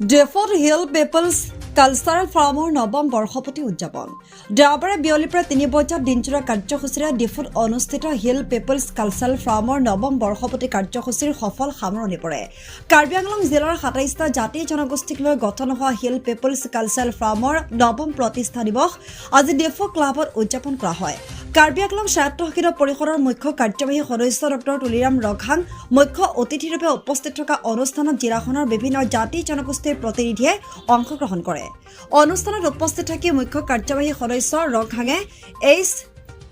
ডিফুত hill people's cultural ফৰামৰ নৱম বৰ্ষপূৰ্তি উদযাপন। দেওবাৰে বিয়লি প্ৰায় 3 বজাত দিনজোৰা কাৰ্যসূচীৰে ডিফুত অনুষ্ঠিত হিল পিপলছ কালচাৰেল ফৰামৰ নৱম বৰ্ষপূৰ্তি কাৰ্যসূচীৰ সফল সামৰণি পৰে। কাৰ্বি আংলং জিলাৰ 27টা জাতি জনগোষ্ঠীক লৈ গঠন হোৱা হিল পিপলছ কালচাৰেল ফৰামৰ নৱম প্ৰতিষ্ঠা দিৱস আজি ডিফু ক্লাবত উদযাপন কৰা হয়। কাৰ্বি আংলং স্বায়ত্তশাসিত পৰিষদৰ মুখ্য কাৰ্যবাহী সদস্য ডক্টৰ তুলিৰাম ৰংহাং মুখ্য অতিথিৰূপে উপস্থিত থকা অনুষ্ঠানত জিলাখনৰ বিভিন্ন জাতি জনগোষ্ঠীৰ প্ৰতিনিধিয়ে অংশগ্ৰহণ কৰে। অনুষ্ঠানত উপস্থিত থাকি মুখ্য কাৰ্যবাহী সদস্য ৰংহাঙে এইচ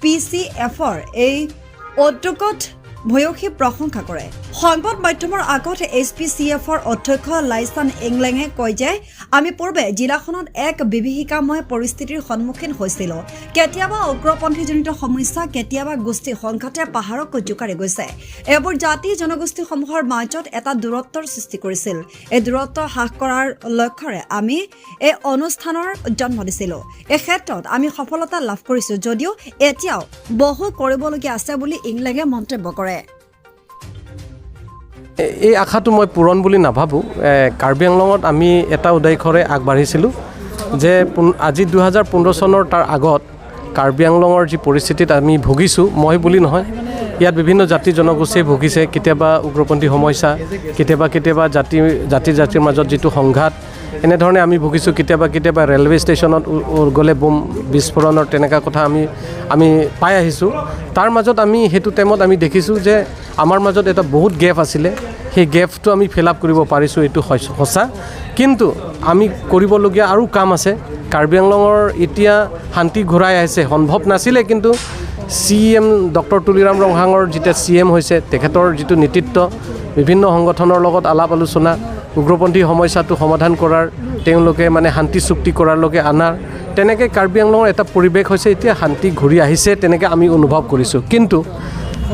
পি চি এফৰ এই উদ্যোগত ভূয়সী প্ৰশংসা কৰে। সংবাদ মাধ্যমৰ আগত এইচ পি চি এফৰ অধ্যক্ষ লাইচান ইংলেঙে কয় যে আমি পূৰ্বে জিলাখনত এক বিভীষিকাময় পৰিস্থিতিৰ সন্মুখীন হৈছিলোঁ। কেতিয়াবা উগ্ৰপন্থীজনিত সমস্যা, কেতিয়াবা গোষ্ঠী সংঘাতে পাহাৰক জোকাৰি গৈছে। এইবোৰ জাতি জনগোষ্ঠীসমূহৰ মাজত এটা দূৰত্বৰ সৃষ্টি কৰিছিল। এই দূৰত্ব হ্ৰাস কৰাৰ লক্ষ্যৰে আমি এই অনুষ্ঠানৰ জন্ম দিছিলোঁ। এই ক্ষেত্ৰত আমি সফলতা লাভ কৰিছোঁ যদিও এতিয়াও বহু কৰিবলগীয়া আছে বুলি ইংলেঙে মন্তব্য কৰে। এই আশাটো মই পূৰণ বুলি নাভাবোঁ। কাৰ্বি আংলঙত আমি এটা উদ্দেশ্যৰে আগবাঢ়িছিলোঁ যে আজি 2015 চনৰ তাৰ আগত কাৰ্বি আংলঙৰ যি পৰিস্থিতিত আমি ভুগিছোঁ, মই বুলি নহয়, ইয়াত বিভিন্ন জাতি জনগোষ্ঠীয়ে ভুগিছে। কেতিয়াবা উগ্ৰপন্থী সমস্যা, কেতিয়াবা কেতিয়াবা জাতি জাতি জাতিৰ মাজত যিটো সংঘাত, এনেধৰণে আমি ভুগিছোঁ। কেতিয়াবা কেতিয়াবা ৰেলৱে ষ্টেচনত গ'লে বোম বিস্ফোৰণৰ তেনেকুৱা কথা আমি আমি পাই আহিছোঁ। তাৰ মাজত আমি সেইটো টাইমত আমি দেখিছোঁ যে আমাৰ মাজত এটা বহুত গেপ আছিলে। সেই গেপটো আমি ফিল আপ কৰিব পাৰিছোঁ, এইটো সঁচা। কিন্তু আমি কৰিবলগীয়া আৰু কাম আছে। কাৰ্বি আংলঙৰ এতিয়া শান্তি ঘূৰাই আহিছে, সম্ভৱ নাছিলে। কিন্তু চি এম ডক্টৰ তুলিৰাম ৰংহাঙৰ যেতিয়া চি এম হৈছে, তেখেতৰ যিটো নেতৃত্ব, বিভিন্ন সংগঠনৰ লগত আলাপ আলোচনা, উগ্ৰপন্থী সমস্যাটো সমাধান কৰাৰ, তেওঁলোকে মানে শান্তি চুক্তি কৰাৰলৈকে আনাৰ, তেনেকৈ কাৰ্বি আংলঙৰ এটা পৰিৱেশ হৈছে। এতিয়া শান্তি ঘূৰি আহিছে, তেনেকৈ আমি অনুভৱ কৰিছোঁ। কিন্তু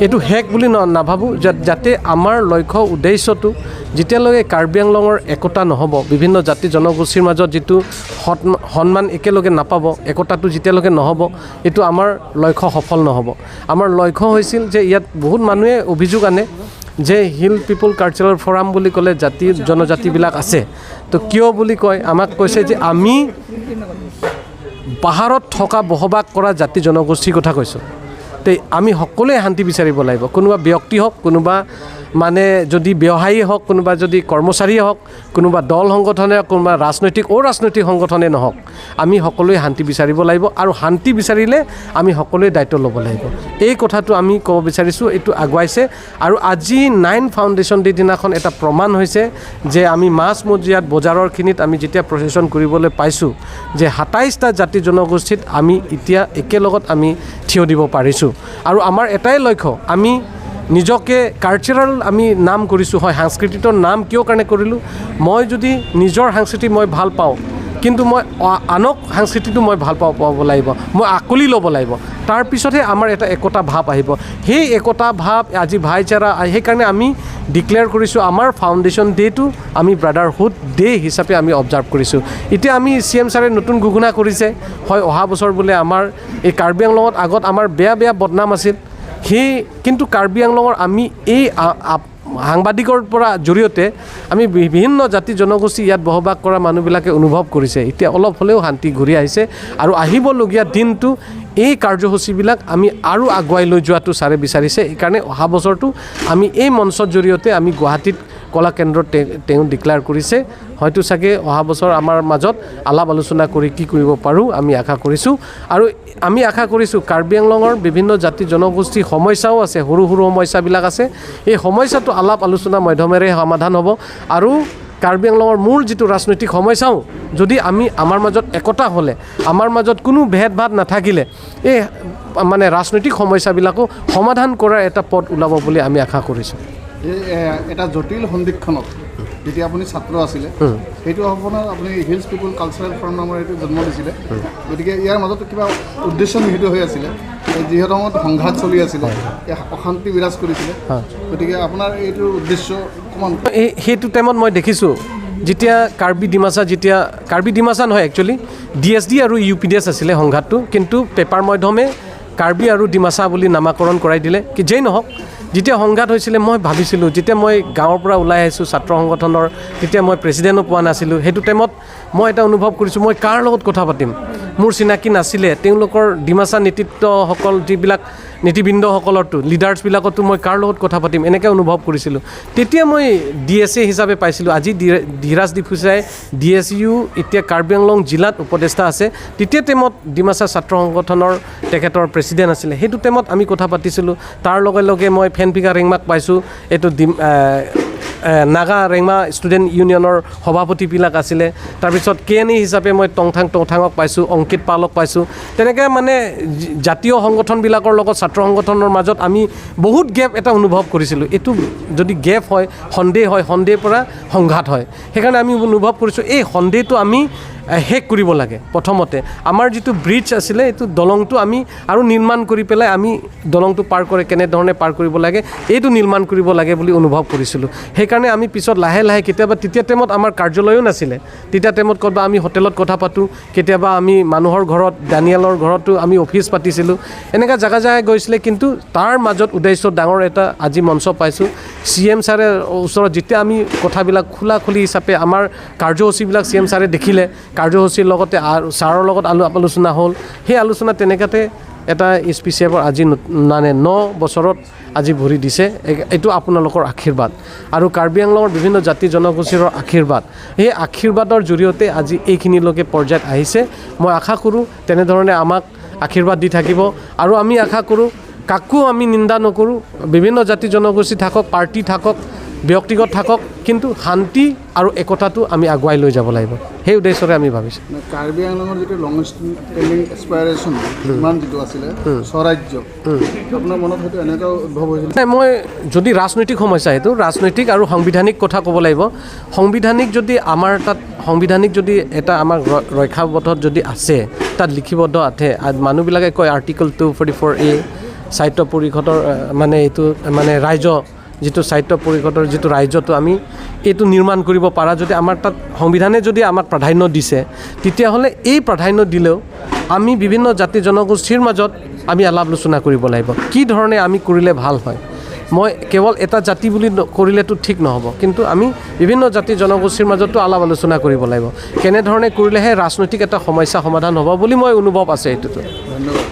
এইটো শেষ বুলি নাভাবোঁ, যাতে আমাৰ লক্ষ্য উদ্দেশ্যটো যেতিয়ালৈকে কাৰ্বি আংলঙৰ একতা নহ'ব, বিভিন্ন জাতি জনগোষ্ঠীৰ মাজত যিটো সন্মান একেলগে নাপাব, একতাটো যেতিয়ালৈকে নহ'ব, এইটো আমাৰ লক্ষ্য সফল নহ'ব। আমাৰ লক্ষ্য হৈছিল যে ইয়াত বহুত মানুহে অভিযোগ আনে যে হিল পিপুল কালচাৰেল ফৰাম বুলি ক'লে জাতি জনজাতিবিলাক আছে, তো কিয় বুলি কয়। আমাক কৈছে যে আমি পাহাৰত থকা বসবাস কৰা জাতি জনগোষ্ঠীৰ কথা কৈছোঁ। তে আমি সকলোৱে শান্তি বিচাৰিব লাগিব। কোনোবা ব্যক্তি হওক, কোনোবা মানে যদি ব্যৱসায়ী হওক, কোনোবা যদি কৰ্মচাৰীয়ে হওক, কোনোবা দল সংগঠনে হওক, কোনোবা ৰাজনৈতিক অৰাজনৈতিক সংগঠনে নহওক, আমি সকলোৱে শান্তি বিচাৰিব লাগিব আৰু শান্তি বিচাৰিলে আমি সকলোৱে দায়িত্ব ল'ব লাগিব। এই কথাটো আমি ক'ব বিচাৰিছোঁ। এইটো আগুৱাইছে আৰু আজি নাইন ফাউণ্ডেশ্যন ডে দিনাখন এটা প্ৰমাণ হৈছে যে আমি মাজমজিয়াত বজাৰৰখিনিত আমি যেতিয়া প্ৰচেছন কৰিবলৈ পাইছোঁ যে 27টা জাতি জনগোষ্ঠীত আমি এতিয়া একেলগত আমি থিয় দিব পাৰিছোঁ। আৰু আমাৰ এটাই লক্ষ্য, আমি নিজকে কালচাৰেল আমি নাম কৰিছোঁ। হয়, সাংস্কৃতিকৰ নাম কিয় কাৰণে কৰিলোঁ? মই যদি নিজৰ সাংস্কৃতি মই ভাল পাওঁ, কিন্তু মই আনক সাংস্কৃতিটো মই ভাল পাব লাগিব, মই আকলি ল'ব লাগিব। তাৰপিছতহে আমাৰ এটা একতা ভাৱ আহিব। সেই একতা ভাৱ আজি ভাইচাৰা, সেইকাৰণে আমি ডিক্লেয়াৰ কৰিছোঁ, আমাৰ ফাউণ্ডেশ্যন ডে'টো আমি ব্ৰাদাৰহুড ডে' হিচাপে আমি অবজাৰ্ভ কৰিছোঁ। এতিয়া আমি চি এম ছাৰে নতুন ঘোষণা কৰিছে, হয়, অহা বছৰ বোলে আমাৰ এই কাৰ্বি আংলঙত আগত আমাৰ বেয়া বেয়া বদনাম আছিল, সেই কিন্তু কাৰ্বি আংলঙৰ আমি এই সাংবাদিকৰ পৰা জৰিয়তে আমি বিভিন্ন জাতি জনগোষ্ঠী ইয়াত বসবাস কৰা মানুহবিলাকে অনুভৱ কৰিছে, এতিয়া অলপ হ'লেও শান্তি ঘূৰি আহিছে। আৰু আহিবলগীয়া দিনটো এই কাৰ্যসূচীবিলাক আমি আৰু আগুৱাই লৈ যোৱাটো ছাৰে বিচাৰিছে। সেইকাৰণে অহা বছৰটো আমি এই মঞ্চৰ জৰিয়তে আমি গুৱাহাটীত কলা কেন্দ্ৰত তেওঁ ডিক্লেয়াৰ কৰিছে। হয়তো চাগে অহা বছৰ আমাৰ মাজত আলাপ আলোচনা কৰি কি কৰিব পাৰোঁ আমি আশা কৰিছোঁ। আৰু আমি আশা কৰিছোঁ, কাৰ্বি আংলঙৰ বিভিন্ন জাতি জনগোষ্ঠীৰ সমস্যাও আছে, সৰু সৰু সমস্যাবিলাক আছে। এই সমস্যাটো আলাপ আলোচনাৰ মাধ্যমেৰে সমাধান হ'ব। আৰু কাৰ্বি আংলঙৰ মূল যিটো ৰাজনৈতিক সমস্যাও যদি আমি আমাৰ মাজত একতা হ'লে, আমাৰ মাজত কোনো ভেদভাৱ নাথাকিলে, এই মানে ৰাজনৈতিক সমস্যাবিলাকো সমাধান কৰাৰ এটা পথ ওলাব বুলি আমি আশা কৰিছোঁ। এই এটা জটিল সন্ধিক্ষণত যেতিয়া আপুনি ছাত্ৰ আছিলে, সেইটো আপোনাৰ আপুনি হিলছ পিপুল কালচাৰেল ফৰাম নামৰ এইটো জন্ম দিছিলে। গতিকে ইয়াৰ মাজত কিবা উদ্দেশ্য নিহিত হৈ আছিলে। এই যিহেতু সময়ত সংঘাত চলি আছিলে, এই অশান্তি বিৰাজ কৰিছিলে, গতিকে আপোনাৰ এইটোৰ উদ্দেশ্য অকণমান এই সেইটো টাইমত মই দেখিছোঁ, যেতিয়া কাৰ্বি ডিমাচা, যেতিয়া কাৰ্বি ডিমাচা নহয়, একচুৱেলি ডি এছ ডি আৰু ইউ পি ডি এছ আছিলে সংঘাতটো, কিন্তু পেপাৰ মাধ্যমে কাৰ্বি আৰু ডিমাচা বুলি নামাকৰণ কৰাই দিলে। কি যেই নহওক, যেতিয়া সংঘাত হৈছিলে মই ভাবিছিলোঁ, যেতিয়া মই গাঁৱৰ পৰা ওলাই আহিছোঁ ছাত্ৰ সংগঠনৰ, তেতিয়া মই প্ৰেচিডেণ্টো পোৱা নাছিলোঁ। সেইটো টাইমত মই এটা অনুভৱ কৰিছোঁ, মই কাৰ লগত কথা পাতিম, মোৰ চিনাকি নাছিলে। তেওঁলোকৰ ডিমাচা নেতৃত্বসকল, যিবিলাক নীতিবৃন্দসকলৰতো লিডাৰ্ছবিলাকতো মই কাৰ লগত কথা পাতিম, এনেকৈ অনুভৱ কৰিছিলোঁ। তেতিয়া মই ডিএছ এ হিচাপে পাইছিলোঁ। আজি ধীৰাজ ডিফুচাই ডিএছইউ এতিয়া কাৰ্বি আংলং জিলাত উপদেষ্টা আছে। তেতিয়া টাইমত ডিমাচা ছাত্ৰ সংগঠনৰ তেখেতৰ প্ৰেচিডেণ্ট আছিলে। সেইটো টাইমত আমি কথা পাতিছিলোঁ। তাৰ লগে লগে মই ফেনপিকা ৰেংমাক পাইছোঁ। এইটো ডিম নাগা ৰেংমা ষ্টুডেণ্ট ইউনিয়নৰ সভাপতিবিলাক আছিলে। তাৰপিছত কেএনই হিচাপে মই টংথাং টংথাঙক পাইছোঁ, অংকিত পালক পাইছোঁ। তেনেকৈ মানে জাতীয় সংগঠনবিলাকৰ লগত ছাত্ৰ সংগঠনৰ মাজত আমি বহুত গেপ এটা অনুভৱ কৰিছিলোঁ। এইটো যদি গেপ হয়, সন্দেহ হয়, সন্দেহৰ পৰা সংঘাত হয়। সেইকাৰণে আমি অনুভৱ কৰিছোঁ এই সন্দেহটো আমি শেষ কৰিব লাগে। প্ৰথমতে আমাৰ যিটো ব্ৰিজ আছিলে, এইটো দলংটো আমি আৰু নিৰ্মাণ কৰি পেলাই আমি দলংটো পাৰ কৰে কেনেধৰণে পাৰ কৰিব লাগে, এইটো নিৰ্মাণ কৰিব লাগে বুলি অনুভৱ কৰিছিলোঁ। সেইকাৰণে আমি পিছত লাহে লাহে কেতিয়াবা, তেতিয়া টাইমত আমাৰ কাৰ্যালয়ো নাছিলে। তেতিয়া টাইমত ক'ৰবাত আমি হোটেলত কথা পাতোঁ, কেতিয়াবা আমি মানুহৰ ঘৰত, দানিয়েলৰ ঘৰতো আমি অফিচ পাতিছিলোঁ। এনেকুৱা জেগা জেগাই গৈছিলে। কিন্তু তাৰ মাজত উদ্দেশ্য ডাঙৰ এটা আজি মঞ্চ পাইছোঁ। চিএম ছাৰে ওচৰত যেতিয়া আমি কথাবিলাক খোলা খুলি হিচাপে আমাৰ কাৰ্যসূচীবিলাক চিএম ছাৰে দেখিলে, কাৰ্যসূচীৰ লগতে আৰু ছাৰৰ লগত আলোচনা হ'ল। সেই আলোচনা তেনেকুৱাতে এটা এইচ পি চি এফৰ আজি মানে 9 বছৰত আজি ভৰি দিছে। এইটো আপোনালোকৰ আশীৰ্বাদ আৰু কাৰ্বি আংলঙৰ বিভিন্ন জাতি জনগোষ্ঠীৰ আশীৰ্বাদ। সেই আশীৰ্বাদৰ জৰিয়তে আজি এইখিনিলৈকে পৰ্যায়ত আহিছে। মই আশা কৰোঁ তেনেধৰণে আমাক আশীৰ্বাদ দি থাকিব। আৰু আমি আশা কৰোঁ, কাকো আমি নিন্দা নকৰোঁ। বিভিন্ন জাতি জনগোষ্ঠী থাকক, পাৰ্টি থাকক, ব্যক্তিগত থাকক, কিন্তু শান্তি আৰু একতাটো আমি আগুৱাই লৈ যাব লাগিব। সেই উদ্দেশ্যৰে আমি ভাবিছোঁ। মানে কাৰ্বি আংলঙৰ যিটো লং ষ্টেণ্ডিং এছপাইৰেশ্যন ইমান যিটো আছিলে স্বৰাজ্য, আপোনাৰ মনত হয়তো এনেকুৱা উদ্ভৱ হৈছিল? নাই, মই যদি ৰাজনৈতিক সমস্যা, সেইটো ৰাজনৈতিক আৰু সাংবিধানিক কথা ক'ব লাগিব। সাংবিধানিক যদি আমাৰ তাত সাংবিধানিক যদি এটা আমাৰ ৰক্ষাবদ্ধত যদি আছে, তাত লিখিবদ্ধ আছে, আৰু মানুহবিলাকে কয় আৰ্টিকল 244এ, স্বায়ত্ত পৰিষদৰ মানে এইটো মানে ৰাজ্য যিটো স্বায়ত্ত পৰিষদৰ যিটো ৰাজ্যটো আমি এইটো নিৰ্মাণ কৰিব পাৰা যদি আমাৰ তাত সংবিধানে যদি আমাক প্ৰাধান্য দিছে, তেতিয়াহ'লে এই প্ৰাধান্য দিলেও আমি বিভিন্ন জাতি জনগোষ্ঠীৰ মাজত আমি আলাপ আলোচনা কৰিব লাগিব, কি ধৰণে আমি কৰিলে ভাল হয়। মই কেৱল এটা জাতি বুলি কৰিলেতো ঠিক নহ'ব, কিন্তু আমি বিভিন্ন জাতি জনগোষ্ঠীৰ মাজতো আলাপ আলোচনা কৰিব লাগিব, কেনেধৰণে কৰিলেহে ৰাজনৈতিক এটা সমস্যা সমাধান হ'ব বুলি মই অনুভৱ আছে এইটোতো। ধন্যবাদ।